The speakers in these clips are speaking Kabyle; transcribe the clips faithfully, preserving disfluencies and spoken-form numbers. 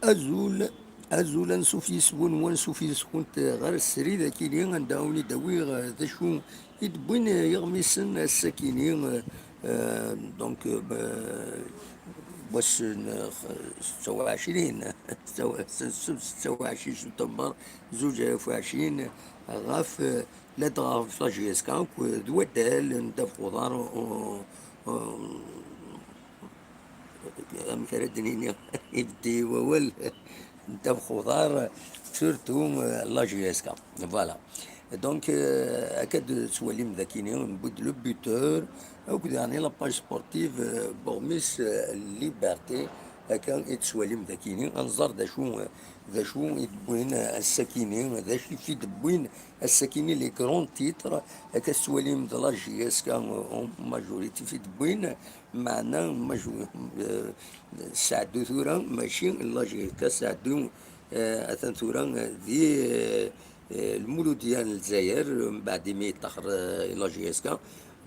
Azul, azul, ansuf yes-wen, wansuf yes-kent ɣer srid akini, anda wen-id-awiɣ, eh, d acu i d-wwin, eh, yiɣmisen ass-akini, eh, eh, donc, eh, b-, wass n, eh, setta u ɛecrin, setta u ɛecrin september zuǧ alaf u ɛecrin, ɣef, eh, ladɣa ɣef la J S K akk d waddal n ddabex uḍar, eh, eh, amek ara d-nini, ibeddi wawal n ddabex uḍar, surtout, euh, la J S K. Voilà. Donc, euh, akka d-tettwalim dakini, newwi-d le buteur, akked yeɛni la page sportive, euh, Bourmis, euh, Liberté, akka i tettwalim dakini, ad nẓer d acu, euh, d acu i d-wwin, euh, ass-akini, d acu i d-wwin ass-akini les grands titres, akka tettwalim d la J S K, euh, en majorité i d-wwin, meɛna, ma ju-, eh, sɛeddu tura, mačči la J S K, sɛeddu, eh, atan tura, eh, di, eh, eh, lmuludya n Lezzayer, mbeɛd imi yeṭṭaxer, eh, la J S K.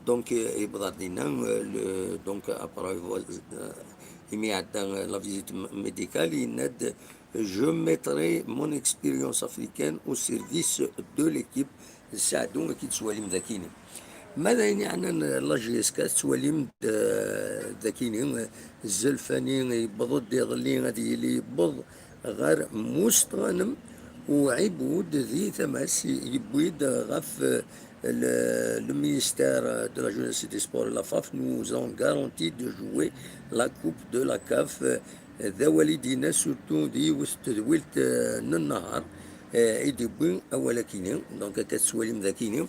Donc, eh, yewweḍ ar dinna, eh, le, donc, après, eh, imi iɛedda, eh, la visite m-, médicale, yenna-d, je mettrai mon expérience africaine au service de l'équipe. Sɛeddu, ad k-id-twalim dakini. Ma d ayen yeɛnan la J S K, tettwalim-d, eh, dakini, eh, Zelfani yewweḍ-d iḍelli, ad yili yewweḍ ɣer Mustranem, u Ɛibud di tama-s yewwi-d ɣef, eh, le, le ministère de la Jeunesse et des Sports, la faf, nous ont garanti de jouer la coupe de la caf, eh, d awal i d-yenna, surtout di yiwet n tedwilt, eh, n nnehar, eh, i d-yewwi awal akini, donc akka tettwalim dakini.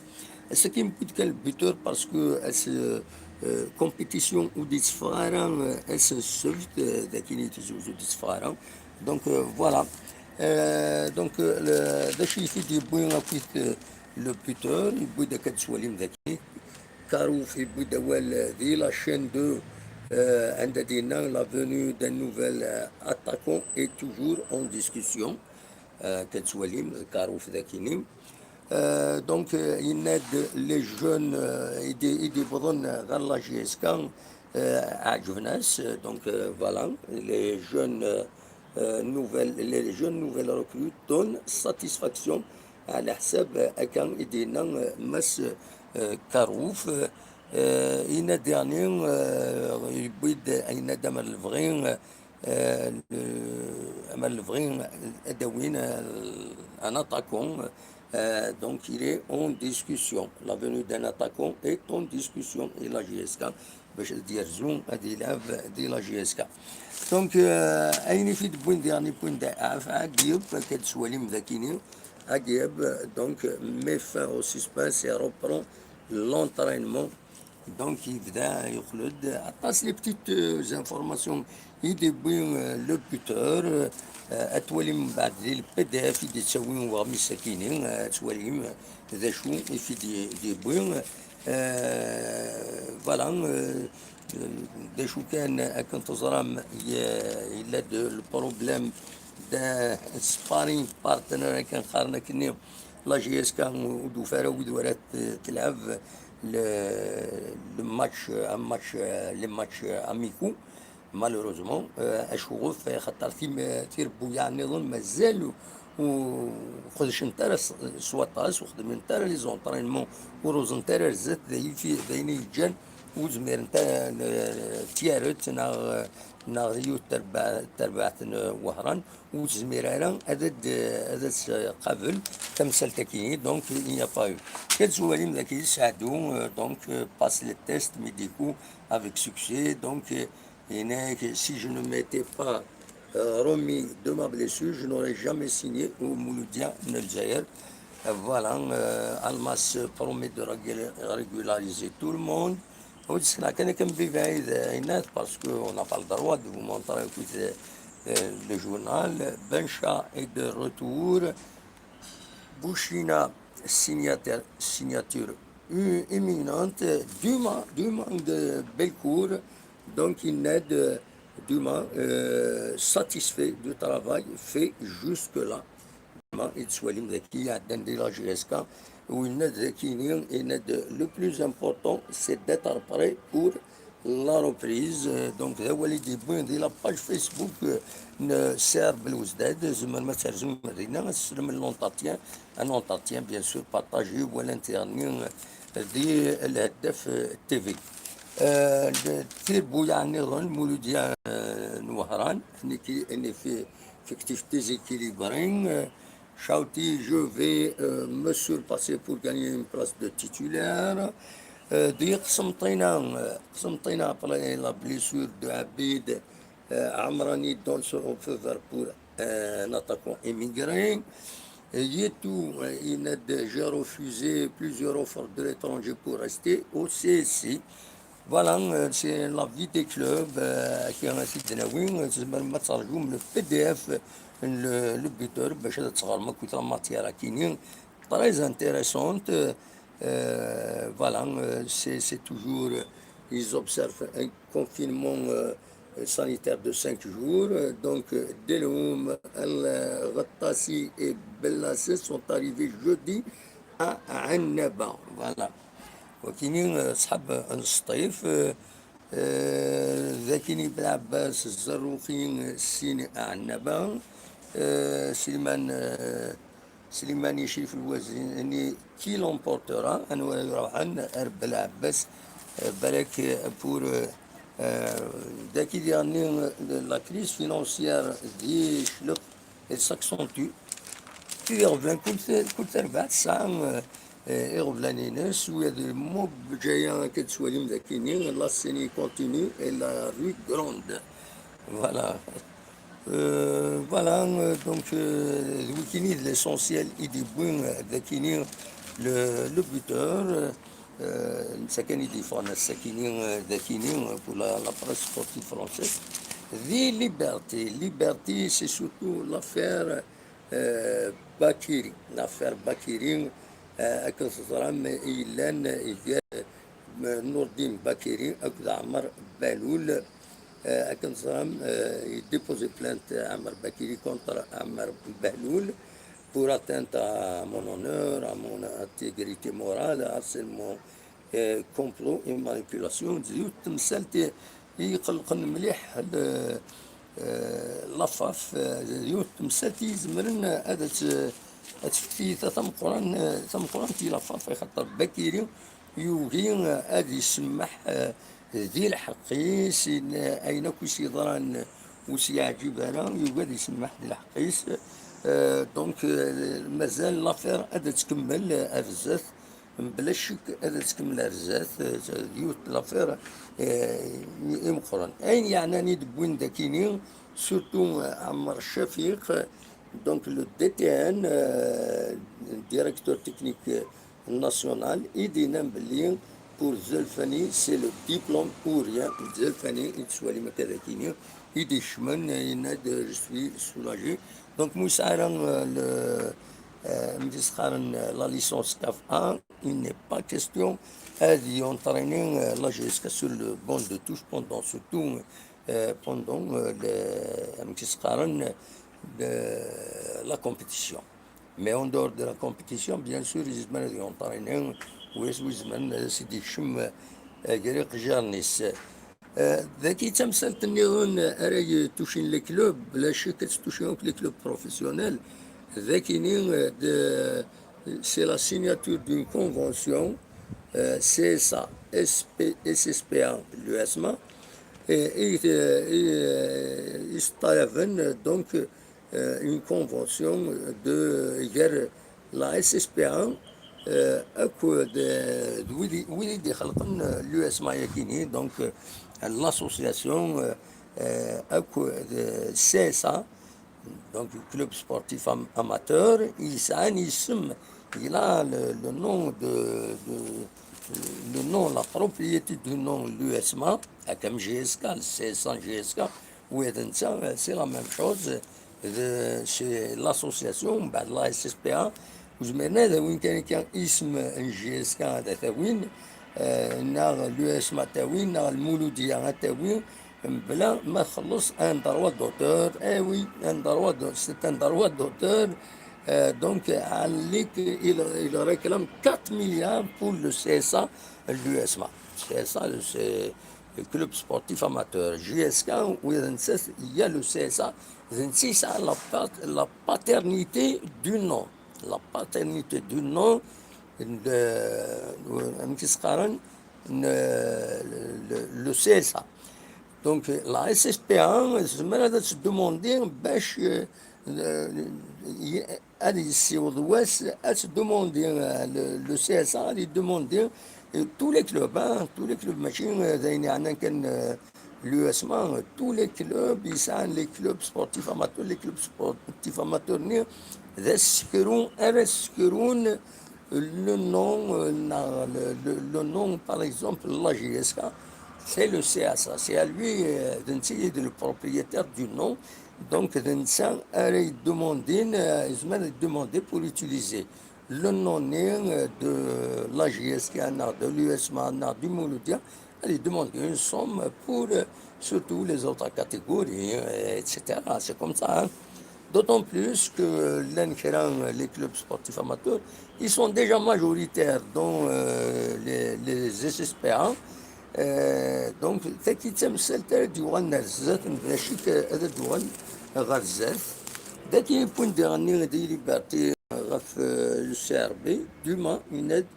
Ass-agi yewwi-d kan le buteur parce que ass, eh, compétition ur d-yetteffeɣ ara, eh, ass n ssebt, eh, dakini Tizi Uzzu ur d-yetteffeɣ ara. Donc, eh, voilà. Eh, donc, eh, le, d acu i t-id-yewwi akkit, eh, le buteur, yewwi-d akka tettwalim dakini. Karouf yewwi-d awal di la chaîne deux, euh, anda d-yenna la venue d'un nouvel, euh, attaquant est toujours en discussion. Euh, akka tettwalim Karouf dakini. Euh, donc, euh, yenna-d les jeunes, euh, i d-, i d-yewwḍen ɣer la J S K, euh, ɛeǧben-as. Donc, euh, voilà, les jeunes, euh, euh, nouvelles, les jeunes nouvelles recrues donnent satisfaction. Ɛla ḥsab, eh, akka i d-yenna, eh, Mass, eh, Karouf, eh, yenna-d yeɛni, eh, yewwi-d, yenna-d amer lebɣi, eh, le, amer lebɣi ad d-awin, eh, un attaquant, eh, donc il est en discussion. La venue d'un attaquant est en discussion, et la J S K bac ad yerzu ad ilɛeb di la J S K. Donc, euh, ayen i t-id-wwin dernier point de Agieb, akka d-tettwalim dakini, Agieb, donc, met fin au suspense et reprend l'entraînement. Donc, yebda yeqqel-d aṭas les petites, euh, informations i d-yewwi, euh, le buteur, euh, ad twalim mbeɛd di le P D F i d-yettawi uɣmis akini, euh, ad twalim, euh, d acu i t-id-yewwi. Euh, voilà, euh, d acu kan, akken teẓram, ye-, yella-d le problème d'un sparring partner, akken qqaren akkenni, la J S K ur d-tufi ara wid wara t-, telɛeb le, le match, un match, les matchs amicaux. Malheureusement, euh, acuɣef, xaṭer tim-, tirebbuyaɛ nniḍen mazal ur, ur xedcent ara s, s waṭas, ur xedment ara les entraînements, ur uẓent ara ar zdat, d ayen fi-, d ayen i yeǧǧan ur zmirent ara, n-, tiyaret neɣ, neɣ yiwet terba-, terbaɛt n Wehran, ur tezmir ara ad, ad, ad as-qabel tamsalt-agi. Donc, il n'y a pas eu. Ad twalim dagi, Saɛdu, euh, donc, euh, passe les tests médicaux avec succès. Donc, euh, yenna-ak, si je ne m'étais pas, euh, remis de ma blessure, je n'aurais jamais signé au Mouloudia n Lezzayer. Euh, voilà, euh, Almas promet de régul-, régulariser tout le monde. Ur d-ssekneɣ kan akken mebɛid, euh, yenna-ak, parce que on n'a pas le droit de vous montrer tout, euh, euh, le journal. Bencha est de retour. Bouchina, signature, signature u-, imminente. Duma, Duma de Belcourt. Donc, il n'est de Duma, euh, satisfait du travail fait jusque-là. Duma, i d-tettwalim dagi iɛeddan di la J S K, u yenna-d dagi, yenna-d, le plus important, c'est d'être prêt pour La reprise, euh, donc d awal i d-yewwin di la page Facebook, euh, n Si Ɛerb Lwezdad, tzemrem ad terzum dinna, ad teslem l'entretien, un entretien bien sûr partagé, wala n tiɣri, euh, di Lheddaf, euh, T V. Euh, d tirbuyaɛ nniḍen, Muludya, euh, n Wehran, nekki, effectif déséquilibré, euh, Chauti, je vais, euh, me surpasser pour gagner une place de titulaire. Euh, di Qsenṭina, euh, Qsenṭina, après la blessure de Abid, euh, Amrani donne son feu vert pour, euh, un attaquant immigré. Euh, Yetu, euh, il a déjà refusé plusieurs offres de l'étranger pour rester au C S C. Voilà, euh, c'est la vie des clubs, euh, qui en a cité, oui, euh, c'est même match à jouer, le P D F, euh, le, le buteur, ben, je vais te dire, moi, écoute, la matière à Kini, très intéressante, euh, euh, voilà, euh, c'est, c'est toujours, euh, ils observent un confinement, euh, sanitaire de cinq jours, euh, donc, euh, Delhoum, El Ghattasi et Bellassi sont arrivés jeudi à Annaba, voilà. Wakini, euh, صحاب السطيف, euh, euh, Dakini Belɛebbas, Zerruxi, Sini Ɛennaba, euh, Sliman, euh, Slimani Crif Lwazini, qui l'emportera, anwa ara iruḥen ar Belɛebbas, euh, balak, euh, pour, euh, euh, daki diɣenni, euh, la crise financière di Ccleq, elle s'accentue. Iɣeblan, kul ta-, kul tarbaɛt tesɛa, euh, euh, iɣeblan-ines, wi d Mobjaya akka d-tettwalim dakini, la Séni continue et la rue Grande. Voilà. Euh, voilà, euh, donc, euh, d wikini d l'essentiel i d-yewwi, euh, dakini le, le buteur, euh, euh, netta kan i d-yeffɣen ass-akini, euh, dakini, euh, pour la, la presse sportive française. Di Liberté. Liberté, c'est surtout l'affaire, euh, Bakiri. L'affaire Bakiri, euh, akken teẓram, yellan gar, euh, Nourdine Bakiri akked Amar Baloul. Euh, akken teẓram, euh, il dépose plainte Amar Bakiri contre Amar Baloul pour atteinte à mon honneur, à mon intégrité morale, harcèlement, euh, complot et manipulation. D yiwet temsalt i iqellqen mliḥ le, euh, la FAF, euh, d yiwet temsalt i izemren ad tt-, ad tfek tiyita tameqqran-, tameqqrant i la FAF, axaṭer Bakiri yugi ad isemmeḥ, eh, di lḥeqq-is, in-, ayen akk i s-yeḍran ur s-yeɛǧib ara, yugi ad isemmeḥ di lḥeqq-is. Eh, donc, eh, mazal l'affaire ad tkemmel ar zdat, mebla ccek ad tkemmel ar zdat, eh, yiwet l'affaire, eh, i meqqren. Ayen yeɛnan i d-wwin dakini, surtout, eh, Ɛmer Cafiq, donc le D T N, eh, directeur technique, eh, national, i d-yennan belli pour Zelfani, c'est le diplôme ou rien. Zelfani, i d-tettwalim akka dakini, i d-ikecmen, yenna-d, je suis soulagé. Donc, ma yesɛa ara, euh, le, euh, amek i s-qqaren, euh, la licence CAF A, il n'est pas question ad yentraîni, euh, la G S K sur le banc de touche pendant ce tour, euh, pendant, euh, le, amek i s-qqaren, le, la compétition. Mais en dehors de la compétition, bien sûr, yezmer ad yentraîni, u yezmer ad s-d-yekcem, eh, gar iqejjaren-is. Eh, dagi d tamsalt nniḍen ara yettucin les clubs, la ccek ad ttucin akk les clubs professionnels. Dakini, eh, de, c'est la signature d'une convention, eh, C S A, S P, S S P A, l'U S M A, et, et, et, et, donc, euh, une convention de, gar la S S P A, euh, akked, euh, d wid i, wid i d-ixelqen, euh, l'U S M A-yakini, donc, euh, l'association, euh, euh, akked, euh, C S A, donc club sportif am-, amateur, yesɛan isem, il a le, le nom de, de, le nom, la propriété du nom l'U S M A, comme G S K, le C S A G S K, ou c'est la même chose, de, c'est l'association, ben, la S S P A, ur zmiren ad awin kan akka isem n G S K ad t-awin, eh, neɣ l'U S M A ad t-awin, neɣ Lmuludiya ad t-awin, mebla ma txelleṣ un droit d'auteur. Eh oui, un droit de, c'est un droit d'auteur. Euh, donc, Alik, il, il réclame quatre milliards pour le C S A, l'U S M A. C S A, c'est, club sportif amateur, J S K, u d netta, il y a le C S A, d netta yesɛa la pat-, la paternité du nom. La paternité du nom, de, amek i s-qqaren, n, le, le C S A. Donc, la S S P A, tezmer ad tt-demandi bac, euh, euh, ad yessiweḍ wass, ad tt-demandi, euh, le, le C S A, ad yedemandi, euh, tous les clubs, hein, tous les clubs, mačči, euh, d ayen yeɛnan kan, euh, l'U S M A, euh, tous les clubs, yesɛan les clubs sportifs amateurs, les clubs sportifs amateurs-nni, d asekru ara ssekrun le nom, euh, neɣ le, le, le nom, par exemple, la J S K, c'est le C S A, c'est à lui, euh, d netta i d le propriétaire du nom, donc d netta ara yedemandin, euh, yezmer ad yedemandi pour utiliser le nom-nni, euh, de la J S K neɣ de l'U S M A neɣ du Mouloudia, ad yedemandi une somme pour, euh, surtout les autres catégories, euh, et cetera. C'est comme ça, hein. D'autant plus que llan kra, euh, les clubs sportifs amateurs, ils sont déjà majoritaires dans, euh, les, les S S P A. Euh, donc, tagi d tamsalt ara d-yuɣalen ar zdat, mebla ccek, euh, ad d-tuɣal ɣer zdat. Dagi, wwin-d daɣen di Liberté, euh, ɣef, euh, le C R B, Duma, yenna-d,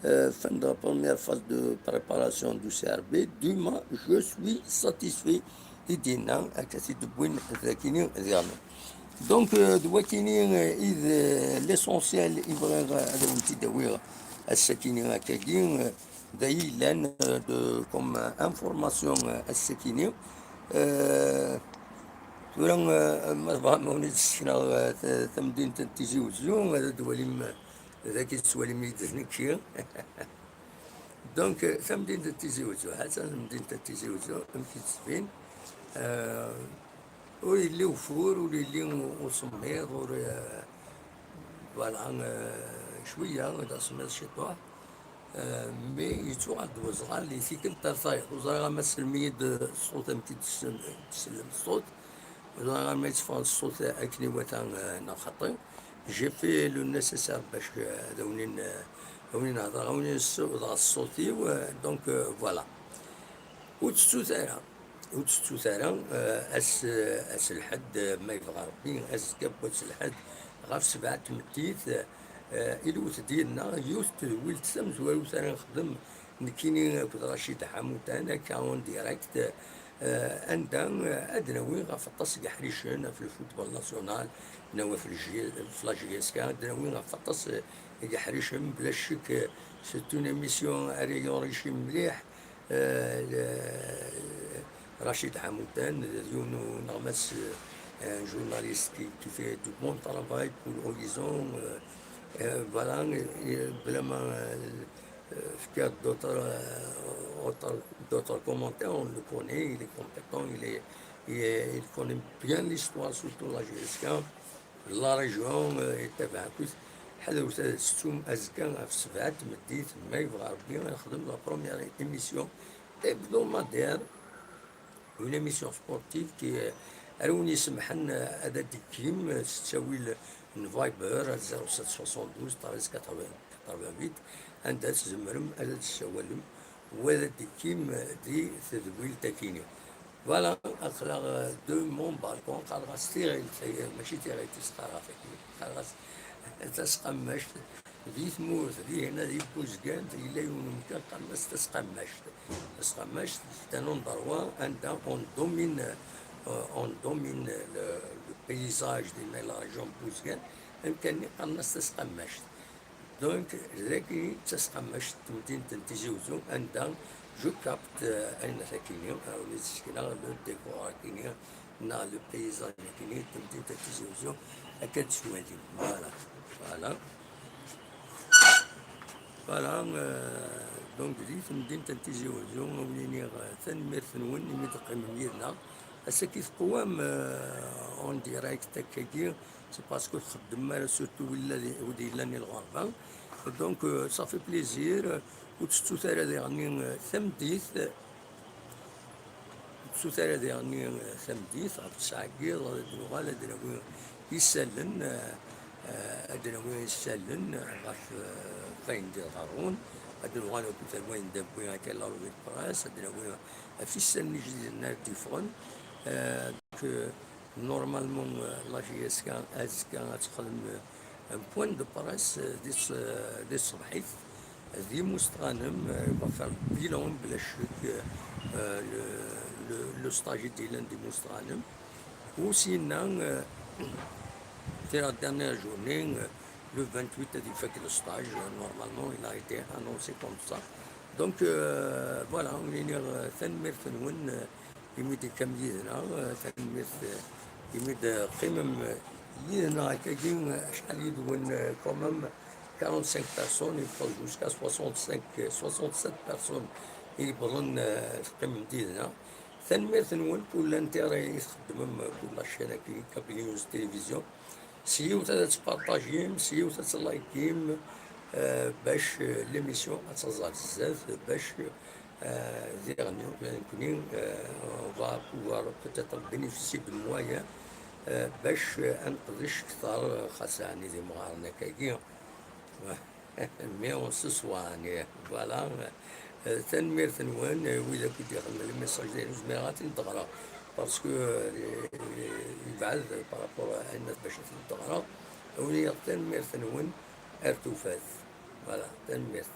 euh, fin de la première phase de préparation du C R B, Duma, je suis satisfait, i d-yenna, akka t-id-wwin dagini diɣen. Donc, euh, d wakini, euh, i d, euh, l'essentiel i bɣiɣ ad awen-t-id-awiɣ ass-akini akkagi, euh, d ay yellan, euh, de, comme, euh, information, euh, ass-akini. Euh, tura, euh, ma tebɣam ad wen-id-ssekneɣ, euh, ta-, tamdint n Tizi Wezzu, ad d-twalim, euh, dagi tettwalim-iyi-d nekki. Donc, euh, tamdint n Tizi Wezzu, ha-tt-an tamdint n Tizi Wezzu, amek i d-tettbin. Euh, ur yelli ufur, ur yelli usemmiḍ, ur, euh, voilà, euh, cwiya d asemmiḍ ciṭuḥ. Euh, mais yettuɣal-d weẓɣal i tikkelt ar tayeḍ. Ur ẓriɣ ama tselmem-iyi-d ṣṣut, amek i d-tsellem ṣṣut. Ur ẓriɣ ama yetteffeɣ-d ṣṣut akken iwata, euh, neɣ xaṭi. J'ai fait le nécessaire bac, euh, ad awen-in, euh, ad awen-in-hedreɣ, ad awen-in-ssiwḍeɣ ṣṣut-iw, euh, donc, euh, voilà. Ur tettut ara, ur tettut ara, euh, ass, ass lḥedd, euh, ma yebɣa Rebbi, azekka n wass lḥedd, ɣef sebɛa n tmeddit, euh, ilwet-d yid-neɣ yiwet n tedwilt tamezwarut ara nexdem, nekkini akked Racid Ḥamutan, akka en direct, euh, anda, euh, ad d-nawi ɣef aṭas n yeḥricen, ɣef le football national, neɣ ɣef le J-, ɣef la J S K, ad d-nawi ɣef aṭas, euh, n yeḥricen, bla ccek, euh, c'est une émission ara yenrichi mliḥ. Euh, le-, Rachid Hamoutan, d yiwen n uneɣmas, euh, un journaliste qui, qui fait du bon travail pour l'Horizon, euh, euh, voilà, et, et vraiment, euh, euh, faire d'autres, euh, autres, d'autres commentaires, on le connaît, il est compétent, il est, il est, il connaît bien l'histoire, surtout la J S K. La région, euh, yettabaɛ akk-, ḥadret ad tettum azekka ɣef sebɛa n tmeddit, ma yebɣa Rebbi, ad nexdem la première émission hebdomadaire, une émission sportive qui, euh, ara wen-isemḥen, euh, ad d-tekkim, euh, s ttawil n Viber, zéro sept soixante-douze treize quatre-vingts quatre-vingt-huit, anda tzemrem ad d-tessawalem, wa ad d-tekkim, euh, di tedwilt-akini. Voilà, aql-aɣ, euh, de mon balcon, qqareɣ-as tiɣilt, eh, mačči tiɣilt i s-qqareɣ tagi, qqareɣ-as tasqammact. Di tmurt, di hna, di Buzgan, yella yiwen umkan, qqaren-as tasqammact. Tasqammact, c'est un endroit anda on domine, euh, on domine le, le paysage de la région de Buzgan, amkan-nni qqaren-as tasqammact. Donc, dagi d tasqammact n temdint n Tizi Wezzu, anda je capte, euh, ayen akini, euh, ur yessekna le décor akini, neɣ le paysage akini, temdint n Tizi Wezzu, akka d-tettwalim. Voilà. Voilà. Voilà, euh, donc, di temdint n Tizi Wezzu, ad wen-iniɣ, euh, tanemmirt-nwen imi d-teqqimem yid-neɣ. Ass-agi teqwam, euh, en direct akkagi, c'est parce que txeddmem ara, surtout wid yellan i lɣerba. Donc, euh, ça fait plaisir. Ur tettut ara diɣen, euh, tameddit. Ur tettut ara diɣen, euh, tameddit, ɣef ttesɛa n yiḍ, ad d-nuɣal, ad d-nawi isallen, euh, euh, ad d-nawi isallen ɣef, euh, wayen d-iḍerrun. Ad nuɣal akked wayen d-newwi akka la revue de presse, ad d-nawi ɣef isallen ijdiden ara d-yeffɣen. Euh, donc, euh, normalement, euh, la J S K azekka ad texdem, euh, un point de presse, euh, di ṣ-, euh, di tṣebḥit, d Imustranem, euh, va faire le bilan, bla ccek, euh, euh, le, le, le stage i d-yellan d Imustranem. U syenna, euh, c'est la dernière journée, euh, le vingt-huit ad ifak le stage, euh, normalement il a été annoncé comme ça. Donc, euh, voilà, on est, euh, tanemmirt-nwen, euh, imi d-teqqimem yid-neɣ, euh, tanemmirt, euh, imi d-teqqimem, euh, yid-neɣ akkagi, euh, acḥal yid-wen, euh, quand même, quarante-cinq personnes, il faut jusqu'à soixante-cinq, euh, soixante-sept personnes i yewwḍen, euh, teqqimem yid-neɣ. Tanemmirt-nwen pour l'intérêt i txeddmem, euh, pour la chaîne-agi, Kabylie News Télévision. S yiwet ad tt-tpartajim, s yiwet ad tt-tlikim, euh, bac, euh, l'émission ad teẓẓar zdat, bac, euh, diɣen, nekkni, euh, on va pouvoir peut-être bénéficier de moyens, euh, bac, euh, ad neqdec kter, euh, xas ɛni d imɣaren akkagi. Mais on se soigne, voilà. Euh, tanemmirt-nwen, euh, wid akk i d-ixedmen les messages, ur zmireɣ ad ten-id-ɣreɣ, parce que, euh, yebɛed par rapport à ayen bac ad ten-id-ɣreɣ. Awi-yaɣ tanemmirt-nwen ar tufat. Voilà, tanemmirt.